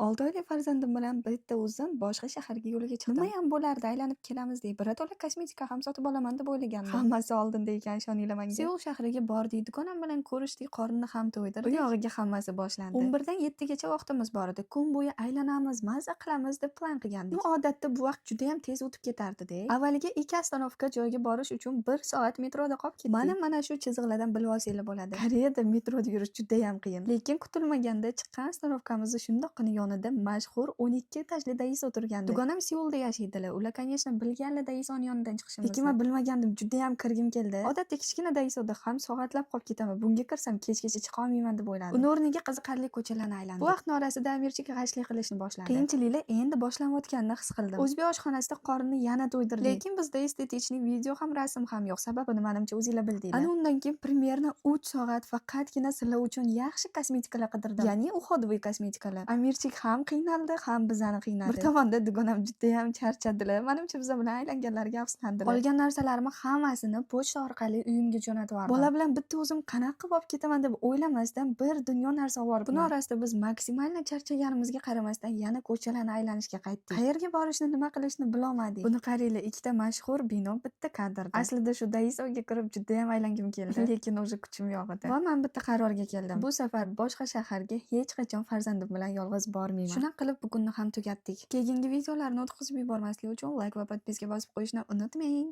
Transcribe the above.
6 oylik farzandim bilan bitta o'zim boshqa shaharga yo'lga chiqdim. Nimayam bo'lardi, aylanib kelamiz deb birato'la kosmetika ham sotib olaman deb o'ylagandim. Hammasi oldinda ekan, ishoninglar manga. Seul shahriga bordik, dugonam bilan ko'rishdik, qornini ham to'ydirdik. Bu yog'iga hammasi boshlandi. 11 dan 7 gacha vaqtimiz bor edi. Kun bo'yi aylanamiz, maza qilamiz deb plan qilgandik. Ну, odatda bu vaqt judayam tez o'tib ketardi-da. Avvaliga ikki остановка joyga borish uchun bir soat metroda qolib ketdik. Mana shu chiziqlardan bilib olsanglar bo'ladi. Koreyada metroda yurish judayam qiyin. Lekin kutilmaganda chiqqan остановка mizni shundoqqina yonida mashhur 12 etajli Daiso turgandi. Dugonam Seulda yashaydilar. Ular, конечно, bilganlar Daisoni yonidan chiqishimizni. Lekin men bilmagandim, judayam kirgim keldi. Odatda kichkina Daisoda ham soatlab qolib ketaman. Bunga kirsam kechgacha chiqa olmayman deb o'yladim. Uni o'rniga qiziqarli ko'chalarni aylandim. Bu vaqtni orasida Amirchik g'ashlik qilishni boshladi. Qiyinchiliklar endi boshlanayotganini his qildim. O'zbek oshxonasida qornini yana to'ydirdik. Lekin bizda эстетичный video ham, rasm ham yo'q. Sababini, manimcha, o'zinglar bildinglar. Ana undan keyin примерно 3 soat faqatgina sizlar uchun yaxshi kosmetikalar qidirdim. Ya'ni уходовый kosmetikalar. Amirchik ham qiynaldi, ham bizani qiynadi. Bir tomonda dugonam judayam charchadilar. Manimcha, biza bilan aylanganlariga afsuslandilar. Olgan narsalarimni hammasini pochta orqali uyimga jo'natib yubordim. Bola bilan bitta o'zim qanaqa qilib olib ketaman deb o'ylamasdan bir dunyo narsa olib boribman. Buni orasida biz максимально charchaganimizga qaramasdan yana ko'chalarni aylanishga qaytdik. Qayerga borishni, nima qilishni bilolmadik. Buni qaranglar, ikkita mashhur bino bitta kadrda. Aslida shu Daisoga kirib judayam aylangim keldi, lekin уже kuchim yo'q edi. Va men bitta qarorga keldim. Bu safar boshqa shaharga hech qachon farzandim bilan yolg'iz bormayman. Shunaqa qilib bu kunni ham tugatdik. Keyingi videolarni o'tkazib yubormaslik uchun layk va подписка bosib qo'yishni unutmang.